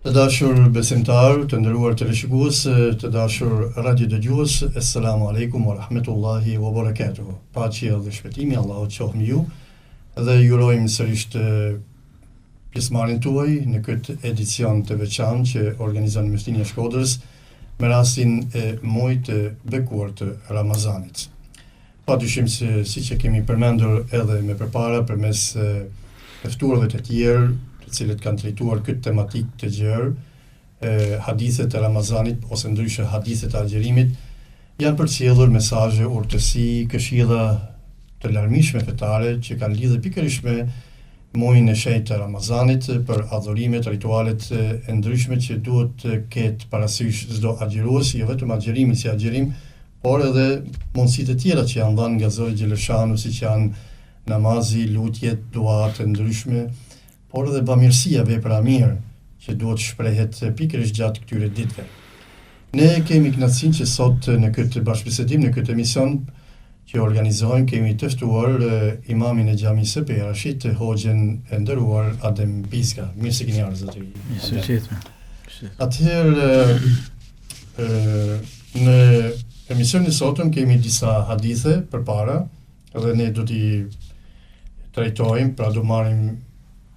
Të dashur besimtarë, të nderuar teleshikues, të dashur radiodëgjues, Esselamu Alejkum wa Rahmetullahi wa Barakatuhu. Paqja dhe shpëtimi i Allahut qoftë mbi ju dhe ju urojmë sërish pjesëmarrjen tuaj në këtë edicion të veçantë që organizon Myftinia e Shkodrës me rastin e muajit të bekuar të Ramazanit. Pa dyshim se siç e kemi përmendur edhe më përpara përmes të ftuarve të tjerë, të cilët kanë trajtuar këtë tematikë të gjerë, hadithet e Ramazanit ose ndryshe hadithet e agjërimit, janë përcjellur mesazhe, urtësi, këshilla të larmishme fetare që kanë lidhje pikërisht me muajin e shenjtë të Ramazanit për adhurimet, ritualet e ndryshme që duhet të ketë parasysh çdo agjërues, jo vetëm agjërimi si agjërim, por edhe mundësitë e tjera që janë dhënë nga Zoti Xheleshanu, siç janë namazi, lutjet, duat e ndryshme, por edhe bamirësia, vepra e mirë që duhet të shprehet pikërisht gjatë këtyre ditëve. Ne kemi kënaqësinë që sot në këtë bashkëbisedim, në këtë emision që organizojmë, kemi të ftuar imamin e xhamisë së Perashit, hoxhën e nderuar Adem Bizga. Mirë se keni ardhur zotëri. Mirë se gjetëm. Atëherë Në emisionin e sotëm kemi disa hadithe përpara dhe ne do t'i trajtojmë, pra do marrim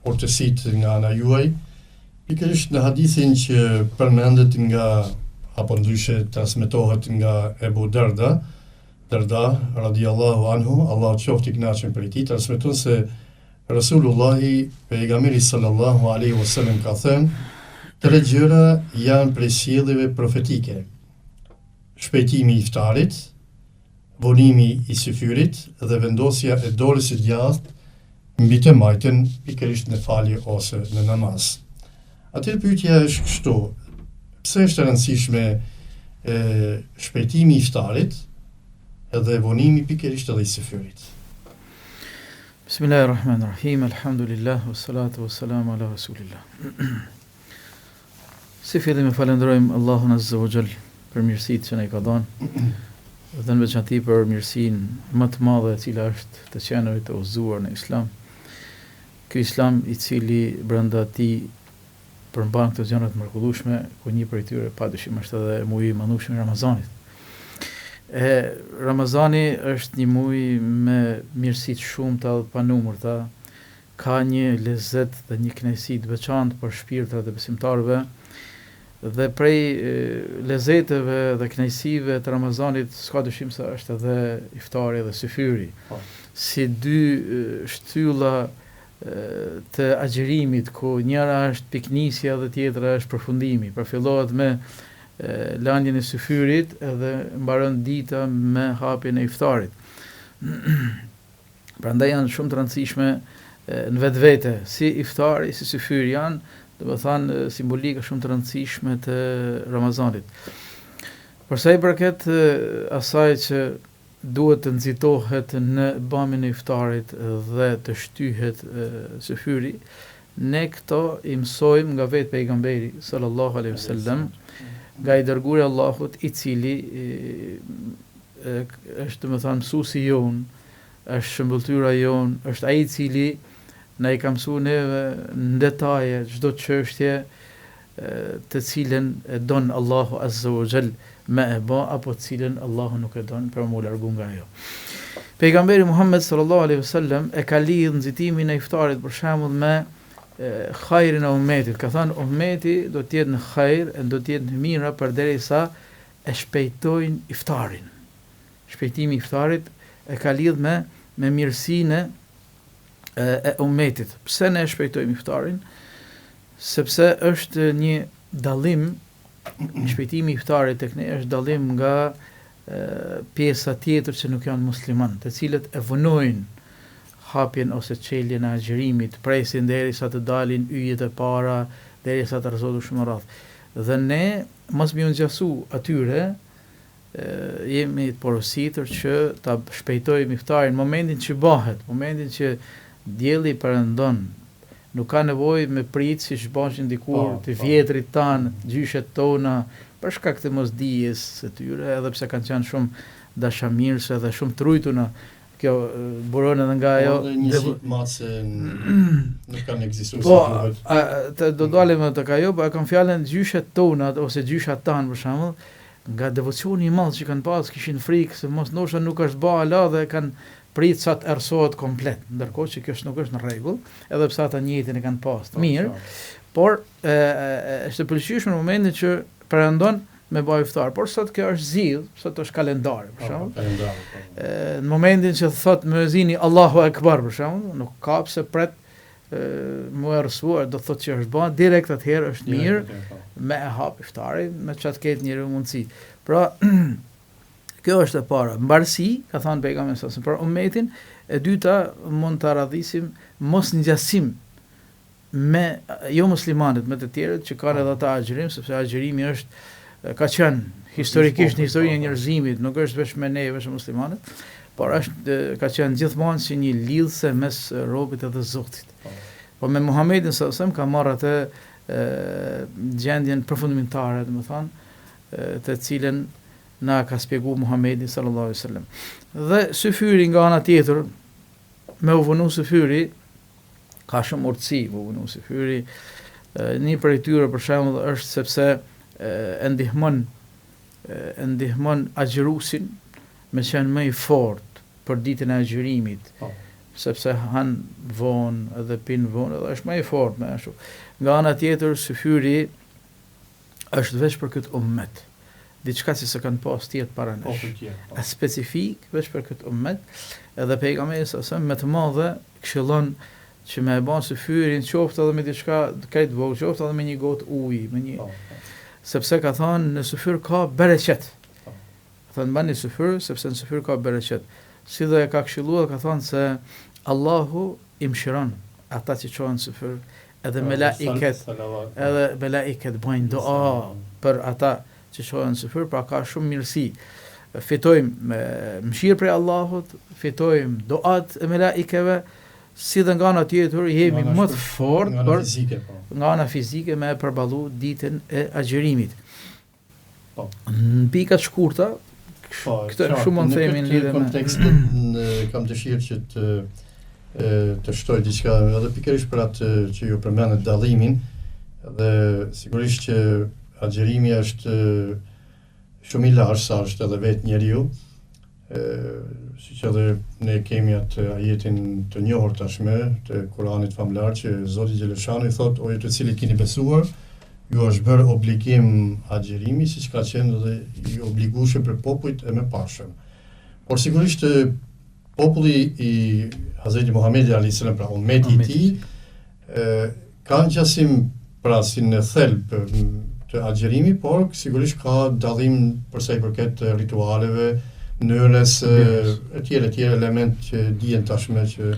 urtësitë nga ana juaj. Pikërisht në hadithin që përmendet nga apo ndryshe transmetohet nga Ebu Darda, Darda radiallahu anhu, Allahu qoftë i kënaqur prej tij, transmeton se Resulullahi, Pejgamberi sallallahu alejhi ve sellem ka thënë, Tre gjëra janë prej sjelljeve profetike, shpejtimi i iftarit, vonimi i syfyrit dhe vendosja e dorës së djathtë mbi të majtën, pikërisht në falje ose në namaz. Atëherë pyetja është kështu, pse është e rëndësishme e, shpejtimi i iftarit dhe vonimi pikërisht edhe i syfyrit? Bismillahirrahmanirrahim, Elhamdulillah, wassalatu wassalamu ala Rasulillah. Si fillim e falënderojmë Allahun Azza wa Jall për mirësitë që na i ka dhënë dhe në veçanti për mirësinë më të madhe e cila është të qenurit të udhëzuar në Islam. Ky Islam i cili brenda tij përmban këto gjëra të mrekullueshme, ku një prej tyre padyshim është edhe muaji i madhnueshëm i Ramazanit. E Ramazani është një muaj me mirësi të shumta dhe të panumërta, ka një lezet dhe një kënaqësi të veçantë për shpirtrat e besimtarëve dhe prej lezeteve dhe kënaqësive të Ramazanit s'ka dyshim se është edhe iftari dhe syfyri. Po. Si dy shtylla të agjërimit, ku njëra është pikënisja dhe tjetra është përfundimi. Pra fillohet me landjen e syfyrit edhe mbaron dita me hapjen e iftarit. Prandaj janë shumë të rëndësishme në vetvete, si iftari, si syfyri janë, domethënë simbolika shumë të rëndësishme të Ramazanit. Për sa i përket asaj që duhet të nxitohet në bamjen e iftarit dhe të shtyhet syfyri, ne këto i mësojmë nga vetë pejgamberi sallallahu alaihi wasallam, nga i dërguari i Allahut i cili është domethënë mësuesi jonë, është shëmbëlltyra jonë, është ai i cili na i ka mësuar neve në detaje çdo çështje të cilën e don Allahu Azza wa Jall me e ba apo të cilën Allahu nuk e don për m'u largu nga ajo. Pejgamberi Muhammed sallallahu alaihi wasallam e ka lidh nxitimin e iftarit për shembull me hajrin e ummetit. Ka thënë ummeti do të jetë në hajr e do të jetë në mira përderisa e shpejtojnë iftarin. Shpejtimi i iftarit e ka lidh me me mirësinë e, e ummetit. Pse ne e shpejtojmë iftarin? Sepse është një dallim, shpejtimi i iftarit tek ne është dallim nga e, pjesa tjetër që nuk janë musliman, të cilët e vonojnë hapjen ose çeljen e agjërimit, presin derisa të dalin yjet e para, derisa të rrëzohet kështu me radhë. Dhe ne mos me ju ngjasu atyre, jemi të porositur që ta shpejtojmë iftarin në momentin që bëhet, në momentin që dielli perëndon, nuk ka nevojë me prit siç bëheshin dikur po, të po. vjetrit tanë, gjyshet tona, për shkak të mosdijes së tyre, edhe pse kanë qenë shumë dashamirëse dhe shumë të rujtuna. Kjo buron edhe nga ajo... Po, dhe njësitë matëse nuk kanë ekzistuar po, si duhet. Po, të do dalim edhe tek ajo, po e kam fjalën gjyshet tona, ose gjyshat tanë, për shembull, nga devocioni i madh që kanë pas, kishin frikë se mos ndoshta nuk është ba hala dhe kanë prit sa të errësohet komplet, ndërkohë që kjo nuk është në rregull, edhe pse ata nijetin e kanë pas të po, mirë, po. por e, e, është e pëlqyeshme në momentin që perëndon me ba iftar, por sot kjo është zgjidh, sot është kalendari, për po, shembull. Kalendari, po. Në momentin që thot myezini Allahu Ekber, për shembull, nuk ka pse pret mu errësuar, do thot që është ba, direkt atëherë është mirë po. me e hap iftarin, me ça të ketë njeriu mundësi. Pra, kjo është e para, mbarësi, ka thënë pejgamberi sa për umetin, e dyta mund ta radhisim mos ngjasim me jo muslimanët, me të tjerët që kanë edhe ata agjërim, sepse agjërimi është ka qenë historikisht në historinë e njerëzimit, nuk është veç me ne, veç me muslimanët, por është ka qenë gjithmonë si një lidhëse mes robit edhe Zotit. Po, po me Muhamedin sa selam ka marrë atë gjendjen përfundimtare, domethënë, të cilën na ka spjegu Muhamedi sallallahu alaihi wasallam. Dhe syfyri nga ana tjetër, me u vonu syfyri, ka shumë urtësi me u vonu syfyri. Një prej tyre për shembull është sepse e ndihmon e ndihmon agjëruesin me qenë më i fortë për ditën e agjërimit. Po. Sepse han vonë edhe pin vonë edhe është më i fortë me ashtu. Nga ana tjetër syfyri është veç për këtë ummet. Diçka që s'e kanë pas tjerët para po, nesh. Po, po. Është specifik veç për këtë ummet, edhe pejgamberi sa selam me të madhe këshillon që me e ba syfyrin qoftë edhe me diçka krejt të vogël, qoftë edhe me një gotë ujë, me një po, po. sepse ka thënë në syfyr ka bereqet. Po. Ka thënë bani syfyr sepse në syfyr ka bereqet. Si dhe ka këshilluar ka thënë se Allahu i mëshiron ata që çohen syfyr edhe melaiket edhe melaiket bëjnë dua për ata që çohen syfyr, pra ka shumë mirësi. Fitojmë mëshirë prej Allahut, fitojmë duat e melaikeve, si dhe nga ana tjetër jemi më të fortë nga ana fizike, po. Nga ana fizike me e përballu ditën e agjërimit. Po. Në pika të shkurta, po, këtë shumë mund të themi në lidhje me kontekst në kam dëshirë që të të shtoj diçka edhe pikërisht për atë që ju përmendët dallimin dhe sigurisht që agjërimi është shumë i lashtë sa është edhe vetë njeriu siç edhe ne kemi atë ajetin të njohur tashmë të Kuranit famëlartë që Zoti xheleshanuhu thotë o ju të cilët keni besuar ju është bërë obligim agjërimi siç ka qenë edhe i obligueshëm për popujt e mëparshëm. Por sigurisht populli i Hazreti Muhamedit alayhis salam pra ummeti i tij Ka ngjasim pra si në thelb të agjërimit, por sigurisht ka dallim për sa i përket ritualeve, mënyrës e tjera e tjera elementë që dihen tashmë që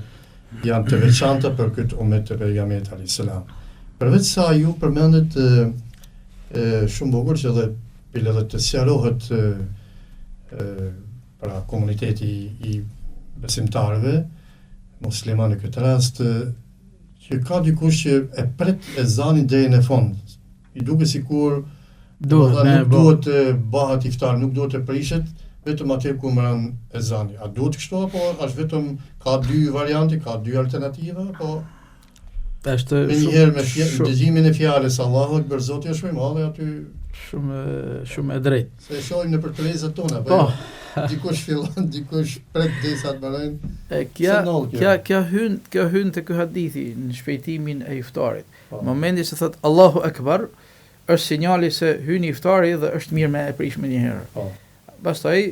janë të veçanta për këtë umet të pejgamberit alayhis salam. Përveç sa ju përmendët e, e, shumë bukur që edhe bile edhe të sqarohet e, e, pra komuniteti i besimtarëve muslimanë në këtë rast që ka dikush që e pret ezanin deri në fund. I duket sikur duhet me nuk duhet të bëhet iftar, nuk duhet të prishet vetëm aty ku mbaron ezani. A duhet kështu apo është vetëm ka dy variante, ka dy alternativa apo është menjëherë me shumë, dëgjimin e fjalës Allahu Ekber Zoti është më i madh aty shumë shumë e drejtë. Se e shohim nëpër tryezat tona, po. po. Dikush fillon, dikush pret derisa të mbarojnë. E kjo kjo kjo hyn, kjo hyn te ky hadithi në shpejtimin e iftarit. Po. Momenti që thot Allahu Ekber, është sinjali se hyn iftari dhe është mirë me e prish menjëherë. Po. Pastaj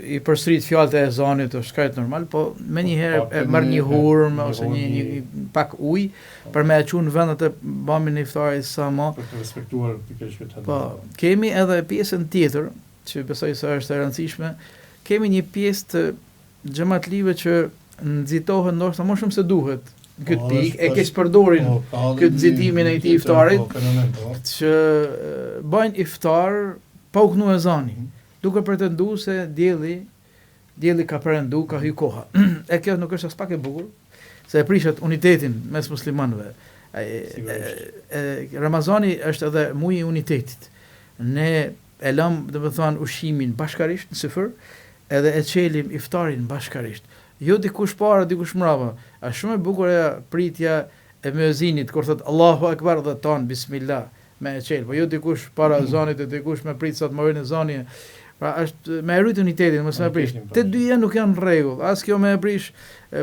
i përsërit fjalët e ezanit është krejt normal, po menjëherë po, e merr një hurmë ose një, një, një pak ujë po. për me e çu në vend atë bamin e iftarit sa më për të respektuar pikërisht këtë hadith. Po, kemi edhe pjesën tjetër që besoj se është e rëndësishme, kemi një pjesë të xhematlive që nxitohen ndoshta më shumë se duhet në këtë po, pikë, e keqpërdorin po, këtë nxitimin e këtij iftarit, po, po. që bëjnë iftar pa u knu ezani, mhm. duke pretendu se dielli dielli ka perëndu, ka hy koha. E kjo nuk është aspak e bukur, se e prish atë unitetin mes muslimanëve. E, e, e, Ramazani është edhe muaji i unitetit. Ne e lam, domethënë, ushqimin bashkarisht në syfyr, Edhe e çelim iftarin bashkarisht. Jo dikush para, dikush mrapa. Është shumë e bukur ajo pritja e myezinit kur thot Allahu Akbar dhe tan bismillah me e çel, po jo dikush para mm. ezanit e dikush me prit sa të mbaron ezani. Pra është me e rujt unitetin, mos me prish. Po. Të dyja nuk janë në rregull. As kjo me e prish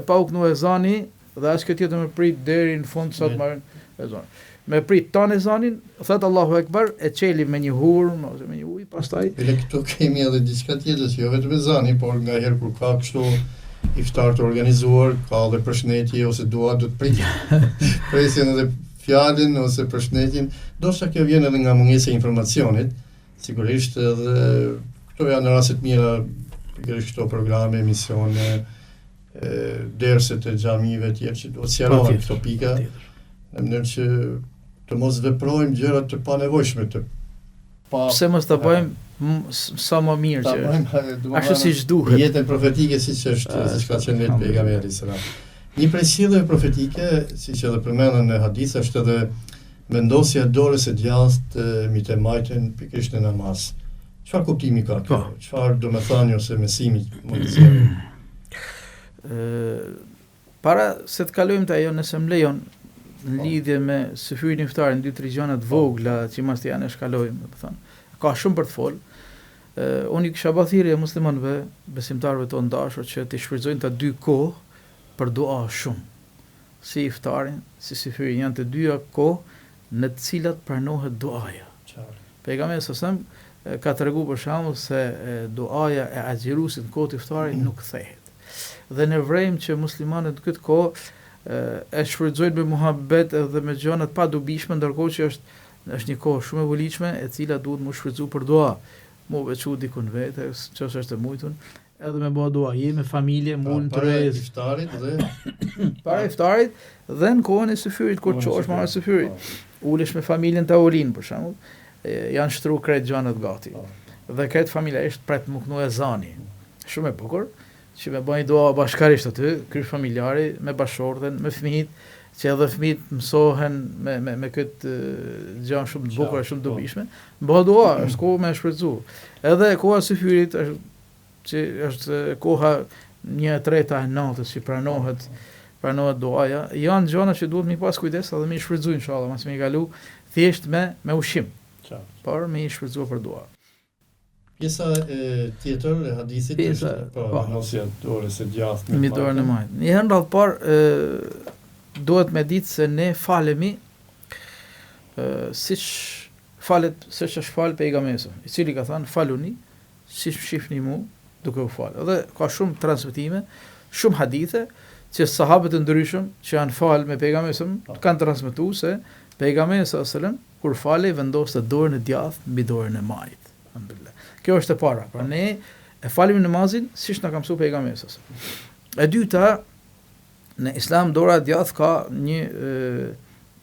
pa u knu ezani dhe as kjo tjetër me prit deri në fund sa të mbaron ezani. Me prit tanë ezanin, thot Allahu Ekber, e çelim me një hurmë ose me një ujë, pastaj Bile këtu kemi edhe diçka tjetër, që jo vetëm ezani, por ngaherë kur ka kështu iftar të organizuar, ka edhe përshëndetje ose dua do të pritin. Presin edhe fjalën ose përshëndetjen. Ndoshta kjo vjen edhe nga mungesa e informacionit, sigurisht edhe këto janë raste të mira pikërisht këto programe, emisione, derset e xhamive të tjerë që duhet sqarohen këto pika në mënyrë që të mos veprojmë gjëra të panevojshme të pa Pse mos ta bëjmë sa më mirë që është. Ashtu siç duhet. Jetën profetike siç është, siç ka qenë vetë pejgamberi alayhis salam. Një prej sjelljeve profetike, siç edhe përmenden në hadith, është edhe vendosja e dorës së djathtë mbi të majtën pikërisht në namaz. Çfarë kuptimi ka kjo? Po. Çfarë domethënie ose mësimi mund të nxjerrim? Ë para se të kalojmë te ajo nëse më lejon në po. lidhje me syfyrin iftarin dy tri gjëra të po. vogla që mos t'i anashkalojmë, domethënë. Ka shumë për të fol. Ë unë i kisha bërë thirrje muslimanëve, besimtarëve tonë të dashur që të shfrytëzojnë të dy kohë për dua shumë. Si iftarin, si syfyrin janë të dyja kohë në të cilat pranohet duaja. Pejgamberi sa selam ka tregu për shembull se duaja e agjëruesit në kohë të iftarit mm. nuk kthehet. Dhe ne vrejmë që muslimanët në këtë kohë e shfrytëzojnë me muhabet edhe me gjëra të padobishme, ndërkohë që është është një kohë shumë e volitshme e cila duhet mu shfrytëzu për dua, mu veçu dikun vetë, nëse është e mujtun, Edhe me bë dua, je me familje, pra, mu në tryezë. Para iftarit dhe para iftarit dhe në kohën e syfyrit kur çohesh para syfyrit. Po. Ulesh me familjen në tavolinë për shembull, janë shtru krejt gjanat gati. Po. Dhe krejt familja është pret mu knu ezani. Shumë e bukur që me bë një dua bashkarisht aty, kryefamiljari me bashkëshorten, me fëmijët, që edhe fëmijët mësohen me me me këtë gjë shumë të bukur, shumë të po. dobishme. Bëhet dua, është kohë me shfrytëzu. Edhe koha e syfyrit është që është koha një e treta e natës që pranohet pranohet duaja, janë gjëra që duhet me pas kujdes edhe me i shfrytëzu inshallah, mos me i kalu thjesht me me ushqim. Qartë. Por me i shfrytëzu për dua. Pjesa e tjetër e hadithit Pjesa, është po, po. vendosja e dorës së djathtë mbi dorën e majtë. Një herë në radhë parë duhet me ditë se ne falemi ë siç falet siç është fal pejgamberi, i cili ka thënë faluni siç më shihni mu duke u falë. Dhe ka shumë transmetime, shumë hadithe që sahabët e ndryshëm që janë falë me pejgamberin sa po. kanë transmetuar se pejgamberi sa selam kur falej vendoste dorën e djathtë mbi dorën e majtë. Alhamdulillah. Kjo është e para. Pra ne e falim namazin siç na ka mësuar pejgamberi sa selam. E dyta, në Islam dora e djathtë ka një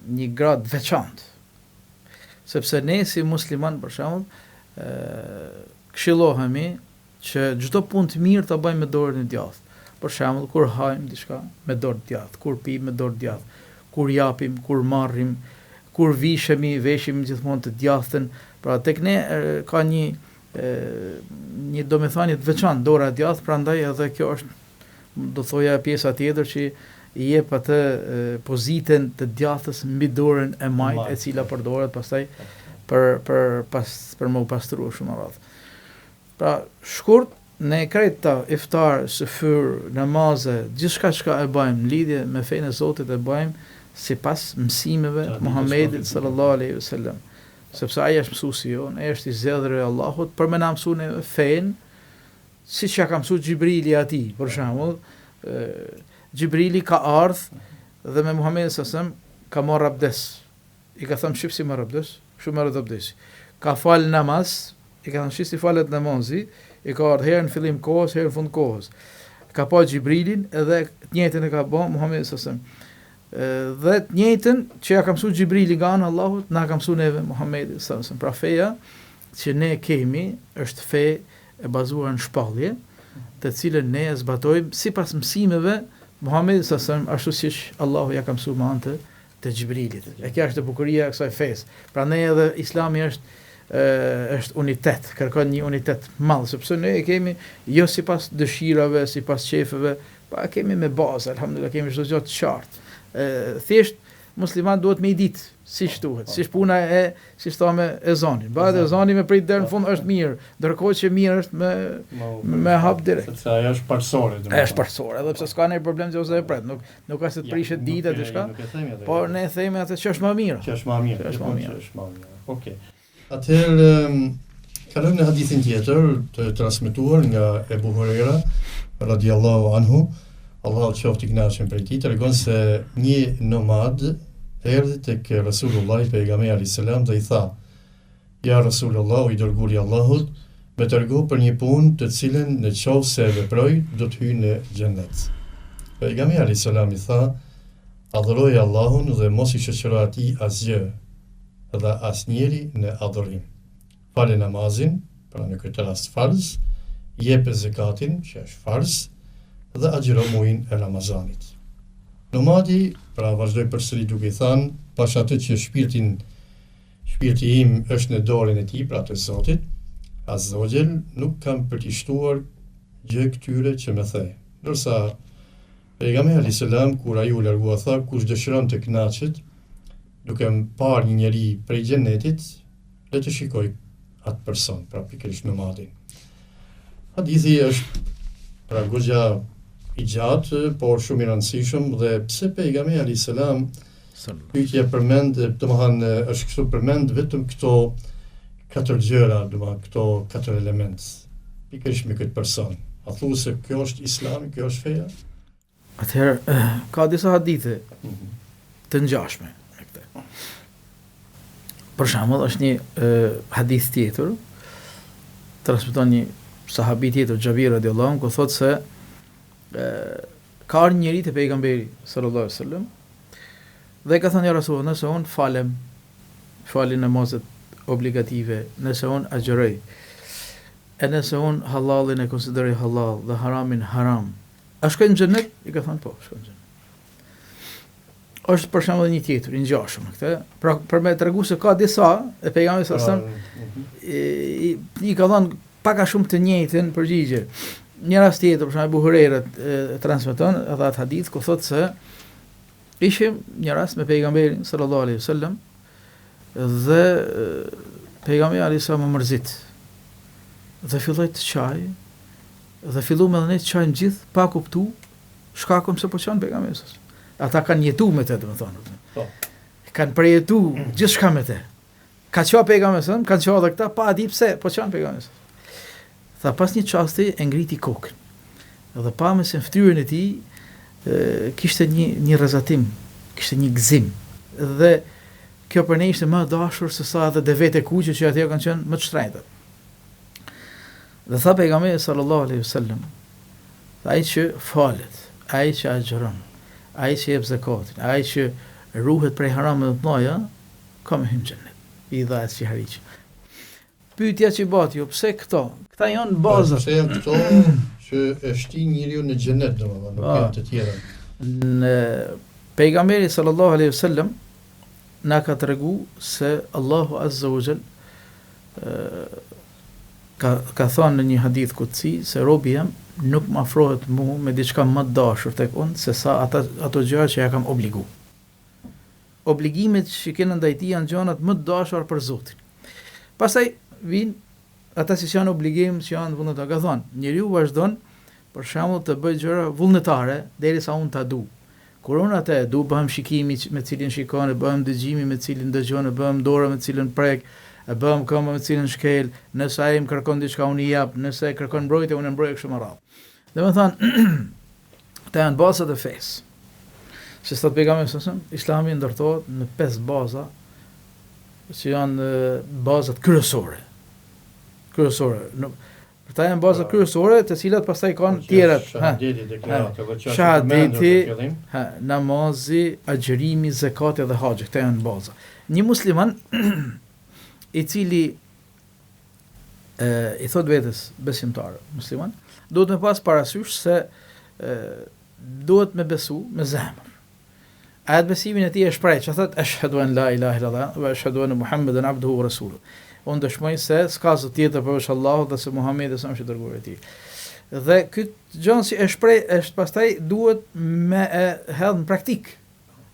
një gradë të veçantë. Sepse ne si musliman për shembull, këshillohemi që çdo punë të mirë ta bëjmë me dorën e djathtë. Për shembull, kur hajmë diçka me dorë të djathtë, kur pijmë me dorë të djathtë, kur japim, kur marrim, kur vishemi, veshim gjithmonë të djathtën. Pra tek ne ka një një domethënie të veçantë dora e djathtë, prandaj edhe kjo është do thoja pjesa tjetër që i jep atë pozitën të djathtës mbi dorën e majtë e cila përdoret pastaj për për pas për me u pastru shumë radhë. Pra, shkurt, ne krejt ta iftar, syfyr, namaze, gjithçka çka e bëjmë në lidhje me fenë e Zotit e bëjmë sipas mësimeve të Muhamedit sallallahu alaihi wasallam. Sepse ai është mësuesi jonë, ai është i zgjedhuri i Allahut për me na mësu ne fenë Siç ja ka mësu Xhibrili atij, për shembull, Xhibrili ka ardhë dhe me Muhammedin sa selam ka marrë abdes. I ka thënë shif si merr abdes, kështu merret abdesi. Ka fal namaz, i ka thënë shif si falet namazi, i ka ardhë herë në fillim kohës, herë në fund kohës. Ka pa Xhibrilin edhe të njëjtën e ka bë Muhammedi sa selam. Dhe të njëjtën që ja ka mësu Xhibrili nga ana e Allahut, na ka mësu neve Muhammedi sa selam. Pra feja që ne kemi është fe e bazuar në shpallje, të cilën ne e zbatojmë sipas mësimeve Muhamedit sa selam, ashtu siç Allahu ja ka mësuar me anë të të Xhibrilit. E kjo është bukuria e kësaj fesë. Prandaj edhe Islami është është unitet, kërkon një unitet të madh, sepse ne e kemi jo sipas dëshirave, sipas qefeve, pa po kemi me bazë, alhamdulillah kemi çdo gjë të qartë. Thjesht musliman duhet me i ditë siç po, duhet, po. siç puna e, siç thome, ezanin. Bëhet ezani me prit deri në fund është mirë, ndërkohë që mirë është me me hap direkt. Sepse ajo është parësore, domethënë. Është parësore, edhe pse s'ka ndonjë problem nëse e pret, nuk nuk ka se të prishet dita diçka. Po ne themi atë që është më mirë. Që është më mirë, që është më mirë. Që është më mirë. Okej. Atëherë kalojmë në hadithin tjetër të transmetuar nga Ebu Hurejra radiallahu anhu, Allahu qoftë i kënaqur prej tij, tregon se një nomad erdhi tek Resulullah pejgamberi alayhis salam dhe i tha: Ja Resulullah, i dërguari i Allahut, më trego për një punë të cilën në qoftë se e veproj, do të hyj në xhennet. Pejgamberi alayhis salam i tha: Adhuroje Allahun dhe mos i shoqëro atij asgjë. dhe asnjeri në adhurim. Fale namazin, pra në këtë rast farz, jepe zekatin, që është farz, dhe agjëro muajin e Ramazanit. Nomadi, pra vazhdoi përsëri duke i thënë, pash atë që shpirtin shpirti im është në dorën e tij, pra të Zotit, Azza wa Jall, nuk kam për t'i shtuar gjë këtyre që më the. Ndërsa Pejgamberi alayhis salam kur ai u largua tha, kush dëshiron të kënaqet, duke parë një njeri prej xhenetit, le të shikojë atë person, pra pikërisht nomadin. Hadithi është pra goxha i gjatë, por shumë i rëndësishëm dhe pse pejgamberi alayhis salam pyetja përmend, domethënë është kështu përmend vetëm këto katër gjëra, domethënë këto katër elemente. Pikërisht me këtë person. A thua se kjo është Islami, kjo është feja? Atëherë, ka disa hadithe mm -hmm. të ngjashme me këtë. Për shembull, është një e, hadith tjetër, transmeton një sahabi tjetër, Xhabir radiallahu anhu, ku thotë se e, ka ardhur një njeri te pejgamberi sallallahu alaihi wasallam dhe ka thënë ja Rasulullah, nëse unë falem, fali namazet obligative, nëse unë agjëroj, e nëse unë hallallin e konsideroj hallall dhe haramin haram, A shkoj në xhenet? I ka thënë po, shkon në xhenet. Është për shembull një tjetër i ngjashëm me këtë, pra për me tregu se ka disa e pejgamberi sa sa mhm. i, i, i ka dhënë pak a shumë të njëjtën përgjigje. Një rast tjetër, për shembull Abu Huraira e transmeton edhe atë hadith ku thotë se ishim një rast me pejgamberin sallallahu alaihi wasallam dhe pejgamberi alaihi salam u mërzit dhe filloi të qajë Dhe fillum edhe ne të qajmë gjithë pa kuptu shkakun pse po qan pejgamberi sa. Ata kanë jetu me të, domethënë. Po. Kanë përjetu gjithçka me të. Ka qa pejgamberi sa, kanë qa edhe këta pa di pse po qan pejgamberi sa. Tha pas një çasti e ngriti kokën. Dhe pamë se në fytyrën e tij kishte një një rrezatim, kishte një gëzim. Dhe kjo për ne ishte më e dashur se sa edhe devet e kuqe që atje kanë qenë më të shtrenjta. Dhe tha pejgamberi sallallahu alaihi wasallam, ai që falet, ai që agjëron, ai që jep zekatin, ai që ruhet prej harameve të mëdha, ka me hy në xhennet. I dha e si Pyetja që bëtë ju, pse këto? Këta janë bazat. Pse janë këto që e shtin njeriu në xhennet, domethënë, nuk janë të tjera. Në pejgamberi sallallahu alaihi wasallam na ka tregu se Allahu azza wa jall Ka ka thënë në një hadith kudsi se robi jem nuk më afrohet mu me diçka më të dashur tek unë se sa ata ato gjëra që ja kam obligu. Obligimet që kena ndaj tij janë gjanat më të dashura për Zotin. Pastaj vijnë ata që janë obligim, që janë vullnetar. Ka thënë, njeriu vazhdon për shembull të bëjë gjëra vullnetare derisa unë ta du. Kur unë atë e du, bëhem shikimi me të cilin shikon, e bëhem dëgjimi me të cilin dëgjon, e bëhem dora me të cilën prek, e bëhem këmba me të cilën shkel, nëse ai më kërkon diçka unë i jap, nëse kërkon mbrojtje unë e mbroj e kështu me radhë. Domethënë, këta janë bazat e fesë. Si thotë pejgamberi sallallahu alajhi wasallam, Islami ndërtohet në pesë baza që janë bazat kryesore. Kryesore. Nuk Këta janë baza pra, kryesore, të cilat pastaj kanë po, tjerat. Shahadeti, deklarata, dhe që Shahadeti, ha, namazi, agjërimi, zekati dhe haxhi, këta janë baza. Një musliman i cili e, i thot vetes besimtar musliman, duhet me pas parasysh se e, duhet me besu me zemër. Atë besimin e tij e shpreh, që thotë eshhedu en la ilaha illallah wa eshhedu enne Muhammeden abduhu wa rasuluh. Unë dëshmoj se s'ka zot tjetër përveç Allahut dhe se Muhamedi a.s. është i dërguari i tij. Dhe këtë gjë si e shpreh është pastaj duhet me e hedh në praktikë.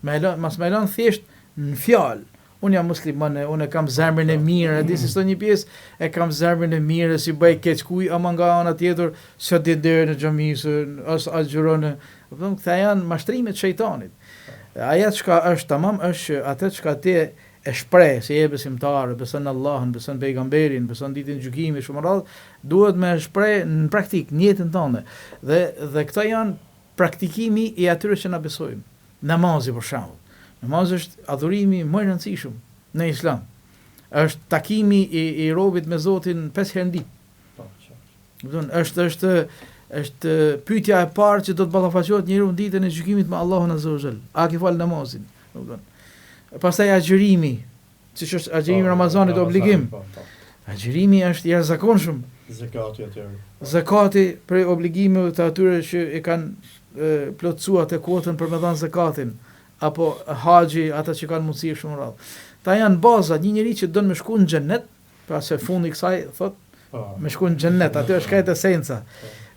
Me e lënë, mos me e lënë thjesht në fjalë. Unë jam musliman, unë e kam zemrën e mirë, e di si thonë një pjesë, e kam zemrën e mirë, s'i bëj keq kuj, ama nga ana tjetër, s'e di derën e xhamisë, as agjëron. Kupton, këta janë mashtrime të shejtanit. Ajo çka është tamam është që atë çka ti e shpreh se je besimtar, beson në Allahun, beson pejgamberin, beson ditën e gjykimit, shumë radhë, duhet me e shpreh në praktikë, në jetën tënde. Dhe dhe këto janë Praktikimi i atyre që na besojmë. Namazi për shembull. Namazi është adhurimi më i rëndësishëm në Islam. Është takimi i, i robit me Zotin pesë herë në ditë. Po, qartë. është është është pyetja e parë që do të ballafaqohet njeriu në ditën e gjykimit me Allahun Azza wa Jall. A ke fal namazin? Kupton? Pastaj agjërimi, Siç është agjërimi i po, Ramazanit obligim. Po, po. Agjërimi është i jashtëzakonshëm. Zekati aty. Zekati prej obligimeve të atyre që e kanë plotësuar atë kuotën për me dhënë zekatin apo haxhi ata që kanë mundësi shumë radhë. Këta janë baza, një njeri që don me shku në xhennet, pra se fundi i kësaj thot me shku në xhennet, aty është krejt esenca.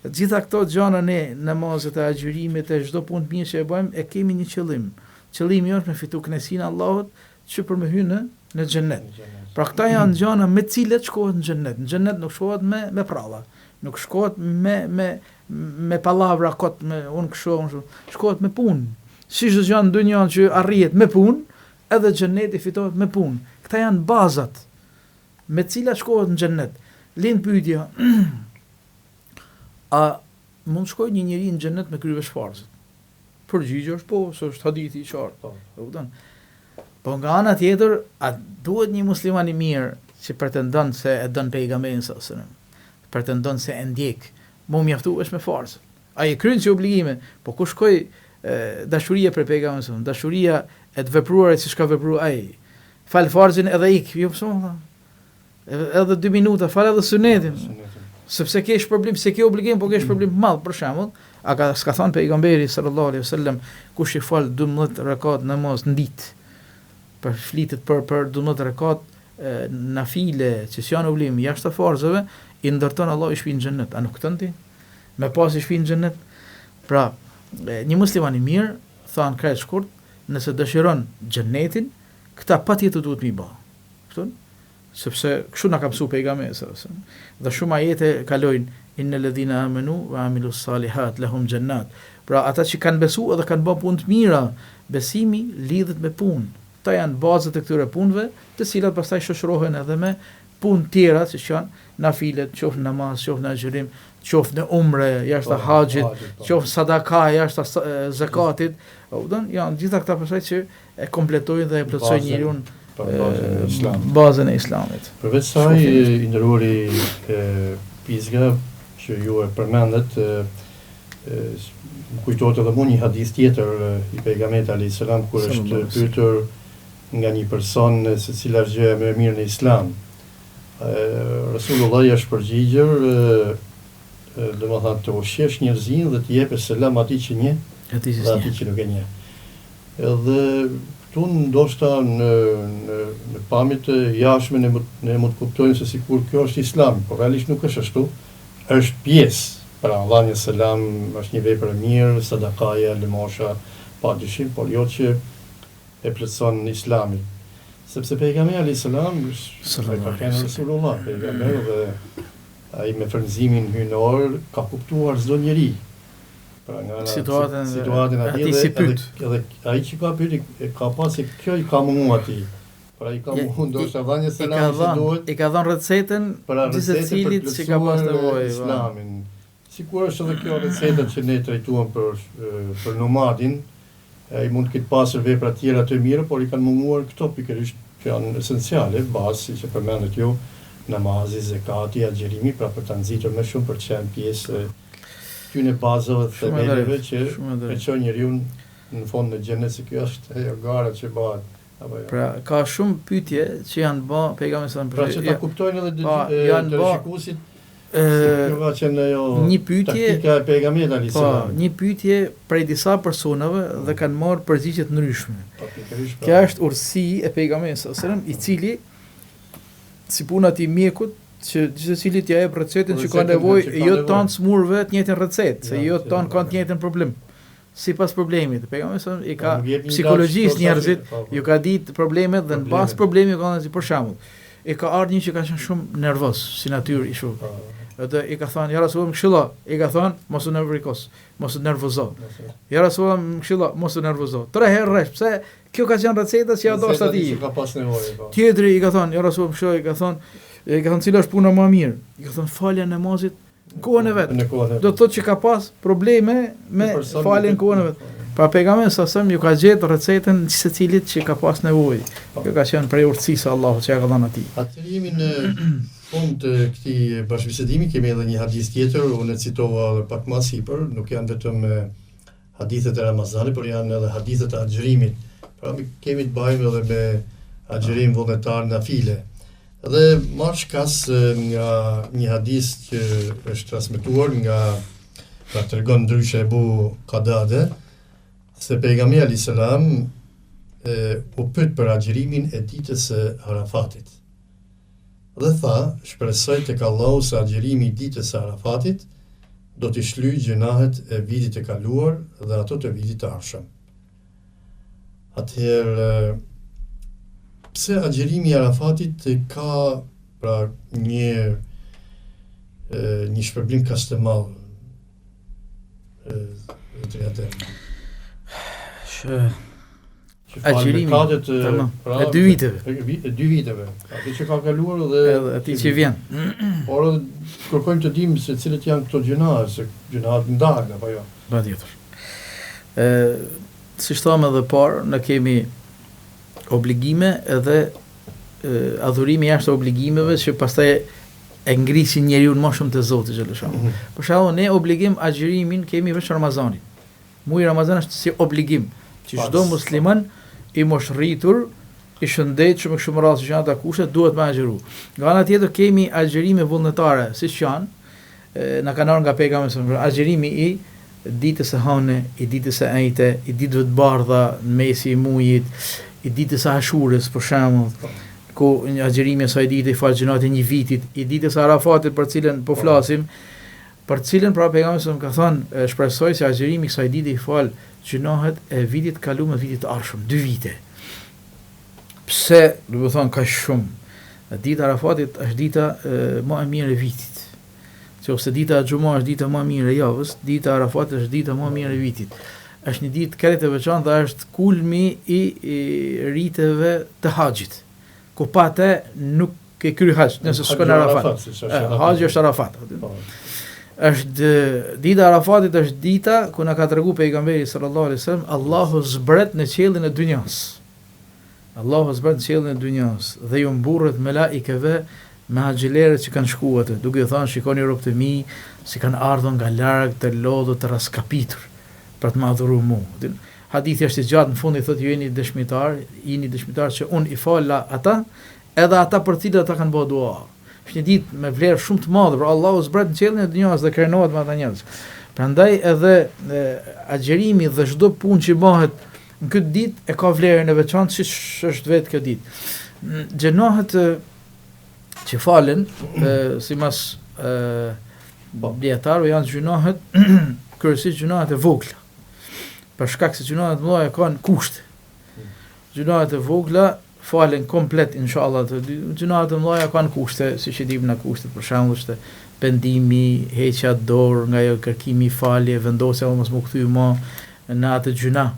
Të gjitha këto gjëra ne namazet e agjërimit e çdo punë të mirë që e bëjmë e kemi një qëllim. Qëllimi është me fitu kënaqësinë e Allahut, që për me hy në në xhennet. Pra këta janë gjëra me të cilat shkohet në xhennet. Në xhennet nuk shkohet me me pralla, nuk shkohet me me me pallavra kot me unë kështu unë kështu. Shkohet me punë. Si çdo gjë në dynja që arrihet me punë, edhe xhenneti fitohet me punë. Këta janë bazat me të cilat shkohet në xhennet. Lind pyetja, a mund të shkojë një njeri në xhennet me kry veç farzet? Përgjigja është po, se është hadithi i qartë. Po, e kupton? Po nga ana tjetër, a duhet një musliman i mirë që pretendon se e don pejgamberin sallallahu alajhi wasallam, pretendon se e ndjek, m'u mjaftu veç me farzet. Ai e kryen si obligime, po ku shkoi dashuria për pejgamberin sallallahu alajhi wasallam, dashuria e të vepruarit siç ka vepruar ai. Fal farzin edhe ik, jo pse më Edhe dy minuta, fal edhe sunetin. Sepse ke shpërblim, se ke obligim, po ke shpërblim të madh, për shembull, a ka s'ka thënë pejgamberi sallallahu alaihi wasallam, kush i fal 12 rekat namaz në ditë, për flitet për për 12 rekat nafile që s'janë obligim jashtë farzeve, i ndërton Allahu shtëpi në xhennet. A nuk kupton ti? Me pas shtëpi në xhennet. Pra, një musliman i mirë, thanë krejt shkurt, nëse dëshiron xhennetin, këta patjetër duhet m'i bë. Kupton? Sepse kështu na ka mësuar pejgamberi sallallahu alajhi wasallam. Dhe shumë ajete kalojnë innel ledhina amenu wa amilu salihat lahum jannat. Pra ata që kanë besuar dhe kanë bërë punë të mira, besimi lidhet me punë. Këta janë bazat e këtyre punëve, të cilat pastaj shoqërohen edhe me punë tjera, siç janë nafilet, qoftë namaz, qoftë në agjërim, qoftë në umre, jashtë po, haxhit, po. qoftë sadaka, jashtë zakatit. Kupton? Janë gjitha këta pastaj që e kompletojnë dhe e plotësojnë njeriun bazën e islamit. Bazën e islamit. Përveç saj, i nderuari Pizga, që ju e përmendët, më kujtohet edhe mu një hadith tjetër i pejgamberit alayhis salam kur është pyetur nga një person se cila është gjëja më e mirë në Islam. Resulullah i është përgjigjur domethënë të ushqesh njerëzinë dhe të jepësh selam atij që njeh dhe atij që nuk e njeh. Edhe këtu ndoshta në në në pamje të jashtme ne mund ne mund të kuptojmë se sikur kjo është Islami, por realisht nuk është ashtu. Është pjesë, pra dhënia selam është një vepër e mirë, sadakaja, lëmosha, pa dyshim, por jo që e plotëson Islamin. Sepse pejgamberi alayhis salam është ka qenë Resulullah, pejgamber dhe ai me frymëzimin hyjnor ka kuptuar çdo njeri. Pra nga ana situatën situatën atij dhe si pyet. Edhe, edhe ai që ka pyet e ka pa se kjo i ka mungu atij. Pra i ka mungu ndoshta dhënia selamit si duhet. I ka dhënë recetën pra, gjithsecilit që ka pas nevojë. Po. Islamin. Sikur është edhe kjo receta që ne trajtuam për për nomadin, ai mund të ketë pasur vepra tjera të mira, por i kanë munguar këto pikërisht që janë esenciale, bazë, siç e përmendët ju, namazi, zekati, agjërimi, pra për ta nxitur më shumë për të qenë pjesë e këtyre bazave dhe themeleve që e çojnë njeriun në fund në xhenet, se kjo është ajo gara që bëhet. Apo jo. Pra ka shumë pyetje që janë bë pejgamberit sallallahu alajhi wasallam. Pra që ta kuptojnë edhe po, janë bë shikuesit Ë kjo ka qenë ajo një pyetje taktika e pejgamberit alayhis po, salam. Po, një pyetje prej disa personave dhe kanë marrë përgjigje të ndryshme. Po, pikërisht. Po. Kjo është urtësi e pejgamberit sallallahu alajhi wasallam, i cili. si puna e atij mjekut që gjithsecilit ia jep recetën që ka nevojë, jo të tanë smurve të njëjtën recetë, se jo të tanë kanë të njëjtën problem. Sipas problemit, pejgamberi sa i ka psikologjisë njerëzit, po, po. ju ka ditë problemet dhe në bazë problemit ka thënë si për shembull, i ka ardhur një që ka qenë shumë nervoz si natyrë i shu. Po. Edhe i ka thënë ja Rasulullah më këshillo, i ka thënë mos u nevrikos, mos u nervozo. Ja Rasulullah më këshillo, mos u nervozo. Tre herë rresht, pse Kjo ka qenë receta që ia dashtë atij. Që ka pas nevojë, po. Tjetri i ka thënë, ja Rasul, më i ka thënë, i ka thënë cila është puna më e mirë. I ka thënë falja e namazit në kohën e vet. Në kohën e vet. Do të thotë që ka pas probleme me faljen në kohën e vet. Pra pejgamberi sa selam ju ka gjetë recetën secilit që ka pas nevojë. Po. Kjo ka qenë prej urtësisë së Allahut që ia ka dhënë atij. Atëherë jemi në fund të këtij bashkëbisedimi, kemi edhe një hadith tjetër, unë e citova edhe pak më sipër, nuk janë vetëm hadithet e Ramazanit, por janë edhe hadithet e agjërimit. Pra mi kemi të bëjmë edhe me agjërim vullnetar nafile. Dhe marr shkas nga një hadith që është transmetuar nga pra tregon ndryshe Ebu Katade, se pejgamberi alayhis salam e, u pyet për agjërimin e ditës së Arafatit. Dhe tha, Shpresoj tek Allahu se agjërimi i ditës së Arafatit do t'i shlyejë gjynahet e vitit të kaluar dhe ato të vitit të ardhshëm. Atëherë, pse agjërimi i Arafatit ka pra një një shpërblim kaq të madh? Zotëri Adem. Shë Agjërimi tamam, pra, e dy viteve. E dy viteve. Atë që ka kaluar dhe edhe atij që vjen. Por edhe kërkojmë të dimë se cilët janë këto gjynahe, se gjynahet ndahen apo jo. Patjetër. Ë, siç thamë edhe parë, ne kemi obligime edhe adhurime jashtë obligimeve që pastaj e ngrisin njeriun më shumë te Zoti xheleshanuhu. Mm -hmm. Për shembull, ne obligim agjërimin kemi veç Ramazanin. Muaji Ramazan është si obligim që çdo musliman i moshërritur, i shëndetshëm e kështu me radhë siç janë ata kushte, duhet me agjëru. Nga ana tjetër kemi agjërime vullnetare, siç janë, na kanë ardhur nga pejgamberi sallallahu alajhi wasallam, agjërimi i ditës së hënë, i ditës së enjte, i ditëve të bardha në mesi i mujit, i ditës së Ashurës për shembull, ku agjërimi i asaj dite i fal gjynahet e një vitit, i ditës së Arafatit për cilën po flasim, Për të cilën pra pejgamberi sallallahu alajhi wasallam ka thënë, shpresoj se agjërimi i kësaj dite i fal gjynahet e vitit të kaluar dhe vitit të ardhshëm, dy vite. Pse, do të thonë kaq shumë? Dita e Arafatit është dita më e mirë e vitit. Qoftë se dita e xhuma është dita më e mirë e javës, dita e Arafatit është dita më e mirë e vitit. Është një ditë krejt e veçantë dhe është kulmi i, i riteve të haxhit. Ku pa te nuk ke kry haxh, nëse s'shkon në Arafat. Haxhi është Arafat. Po. Është dita e Arafatit është dita ku na ka tregu pejgamberi sallallahu alaihi wasallam Allahu zbret në qiellin e dynjas. Allahu zbret në qiellin e dynjas dhe ju mburret melaikeve me haxhilerët që kanë shkuar aty, duke u thënë shikoni robët e mi, si kanë ardhur nga larg të lodhur të rraskapitur për të më adhuruar mua. Hadithi është i gjatë në fund i thotë ju jeni dëshmitar, jeni dëshmitar që unë i fala ata Edhe ata për të cilët ata kanë bërë dua. Është një ditë me vlerë shumë të madhe, pra Allahu zbret në qiellin e dynjasë dhe krenohet me ata njerëz. Prandaj edhe e, agjërimi dhe çdo punë që bëhet në këtë ditë e ka vlerën e veçantë siç është vetë kjo ditë. Gjynahet që falen, sipas po. dijetarëve janë gjynahet kryesisht gjynahet e vogla. Për shkak se gjynahet e mëdha kanë kushte. Gjynahet e vogla falen komplet inshallah të dy gjynahet e mëdha kanë kushte siç i dimë na kushtet për shembull është pendimi heqja dorë nga ajo kërkimi i falje vendosja mos m'u kthy më në atë gjynah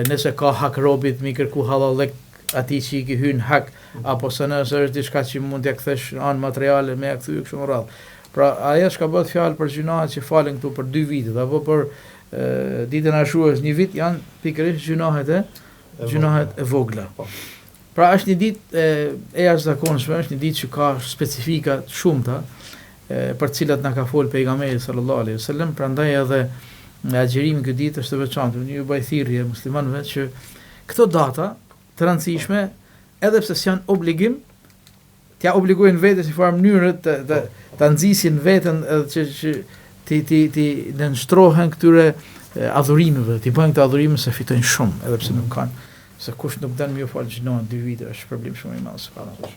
nëse ka hak robit me i kërku hallallëk atij që i ke hy në hak apo se nëse është diçka që mund t'ia kthesh në anë materiale me ia kthy e kështu me radhë pra ajo çka bëhet fjalë për gjynahet që falen këtu për dy vitet apo për e, ditën e ashurës një vit janë pikërisht gjynahet e gjynahet e vogla. Po. Pra është një ditë e, e jashtëzakonshme, është një ditë që ka specifika të shumta e, për të cilat na ka fol pejgamberi sallallahu alaihi wasallam, prandaj edhe agjërimi këtë ditë është e veçantë. Unë ju bëj thirrje muslimanëve që këto data të rëndësishme, edhe pse s'janë obligim, t'ia obligojnë vetes në farë mënyre të të ta nxisin veten edhe që që t'i t'i t'i nënshtrohen këtyre adhurimeve, t'i bëjnë këto adhurime se fitojnë shumë, edhe pse nuk kanë, se kush nuk don me iu fal gjynahet dy vite është problem shumë i madh subhanallahu.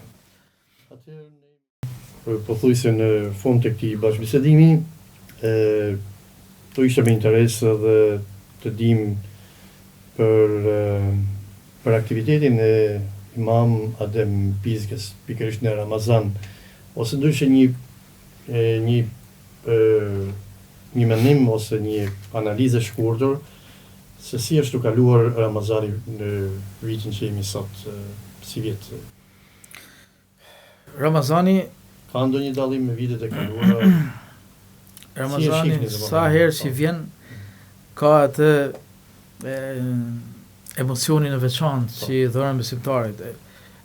Atëherë ne pothuajse në fund të këtij bashkëbisedimi, e do ishte me interes edhe të dimë për për aktivitetin e Imam Adem Pizgës, pikërisht në Ramazan, ose ndryshe një një një mendim ose një analizë e shkurtër se si është tu kaluar Ramazani në vitin që jemi sot, sivjet. Ramazani ka ndonjë dallim me vitet e kaluara? Ramazani si sa herë që vjen ka atë e, emocionin e veçantë po. që i dhuron besimtarit.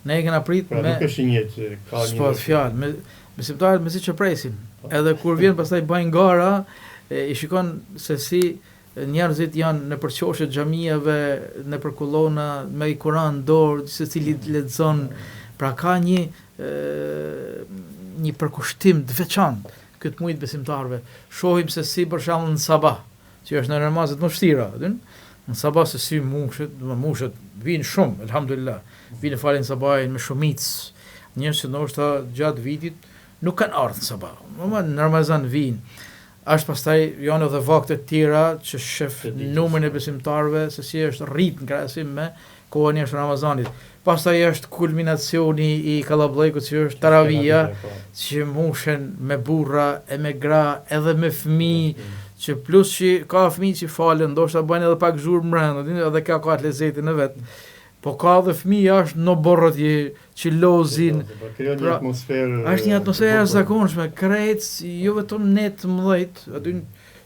Ne e kena prit pra, me nuk është i njëjtë, ka një S'po fjalë, me besimtarët mezi që presin. Po. Edhe kur vjen pastaj bëjnë gara, e, i shikon se si Njerëzit janë nëpër qoshe të xhamive, nëpër kullona, me Kuran në dorë, secili lexon. Pra ka një një përkushtim të veçantë këtë muaj të besimtarëve. Shohim se si për shembull në sabah, që është në namazet më të vështira, a din? Në sabah se si mushet, do mushet, vijnë shumë, elhamdulillah. Vijnë falin sabahin me shumicë. Njerëz që ndoshta gjatë vitit nuk kanë ardhur në sabah. Në Ramazan vijnë. Është pastaj janë edhe vakte të tjera që shef numrin e besimtarëve se si është rrit në krahasim me kohën jashtë Ramazanit. Pastaj është kulminacioni i kallabllëkut që është taravia, po. që mushen me burra e me gra edhe me fëmijë, që plus që ka fëmijë që falen, ndoshta bëjnë edhe pak zhurmë brenda, edhe kjo ka atë lezetin e vet. Po ka edhe fëmijë jashtë në oborr atje që lozin. Po, krijon një pra, atmosferë. Është një atmosferë e jashtëzakonshme, krejt jo vetëm ne të mëdhenjt, aty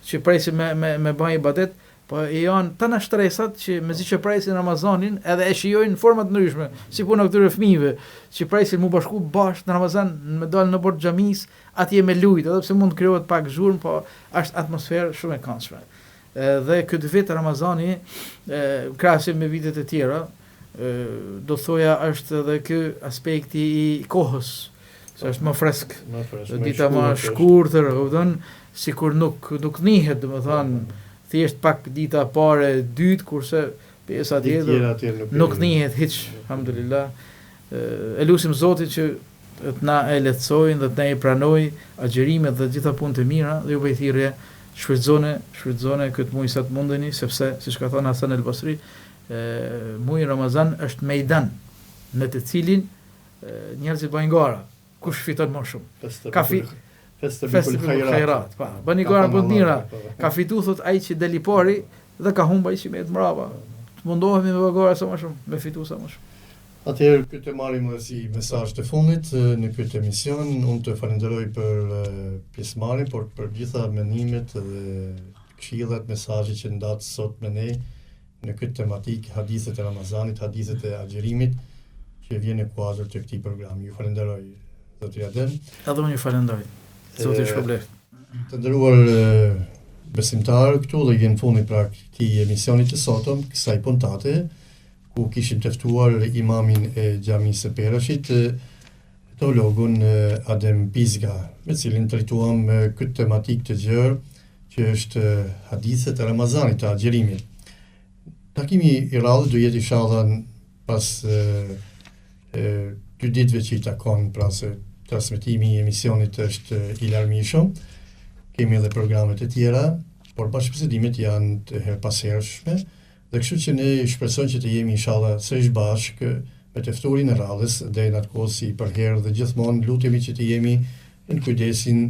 që presim me me me bë ibadet, po janë tana shtresat që mezi që presin Ramazanin edhe e shijojnë në forma të ndryshme, si puna këtyre fëmijëve që presin mu bashku bashkë në Ramazan, me dalë në oborr të xhamisë, atje me lujt, edhe pse mund të krijohet pak zhurmë, po është atmosferë shumë e këndshme. Dhe këtë vit Ramazani, në krahasim me vitet e tjera, do thoja është edhe ky aspekti i kohës, se është më fresk, më fresk, dita më e shkurtër, kupton, sikur nuk nuk nihet, domethënë, po, po. thjesht pak dita e parë e dytë, kurse pjesa tjetër nuk, nuk nihet hiç, alhamdulillah. E lusim Zotin që të na e lehtësojë dhe të na i pranojë agjërimet dhe të gjitha punët e mira dhe ju bëj thirrje shfrytëzone, shfrytëzone këtë muaj sa të mundeni sepse siç ka thënë Hasan el Basri, muaji Ramazan është mejdan në të cilin njerëzit bëjnë gara, kush fiton më shumë. Ka fi Festebikul khairat, pa. Bëni gara për të mira. Po, po. Ka fitu thot ai që del i pari dhe ka humb ai që met mbrapa. Të mundohemi me bë gara sa më shumë, me fitu sa më shumë. Atëherë këtë e marrim edhe si mesazh të fundit në këtë emision. Unë të falenderoj për pjesëmarrjen, por për gjitha mendimet dhe këshillat, mesazhet që ndatë sot me ne në këtë tematikë hadithet e Ramazanit, hadithet e agjërimit që vjen në kuadër të këtij programi. Ju falenderoj zotëri Adem. Edhe unë ju falenderoj. Zoti ju shpërbleftë. Të nderuar besimtarë, këtu dhe vjen fundi pra këtij emisioni të sotëm, kësaj puntate, ku kishim të ftuar imamin e xhamisë së Perashit, teologun Adem Pizga, me cilin trajtuam këtë tematikë të gjerë që është hadithet e Ramazanit të agjërimit. Takimi i radhës do jetë inshallah pas e, e, dy ditëve që i takon, pra se transmetimi i emisionit është i larmishëm. Kemi edhe programe të tjera, por bashkëbisedimet janë të herëpashershme dhe kështu që ne shpresojmë që të jemi inshallah sërish bashkë me të ftuarin e radhës deri në atë kohë si përherë dhe gjithmonë lutemi që të jemi në kujdesin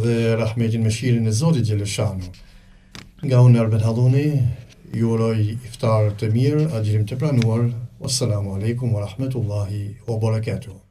dhe rahmetin mëshirën e Zotit xheleshanuhu. Nga unë Arben Halluni, ju uroj iftar të mirë, agjërim të pranuar. Wassalamu alaikum wa rahmetullahi wa barakatuh.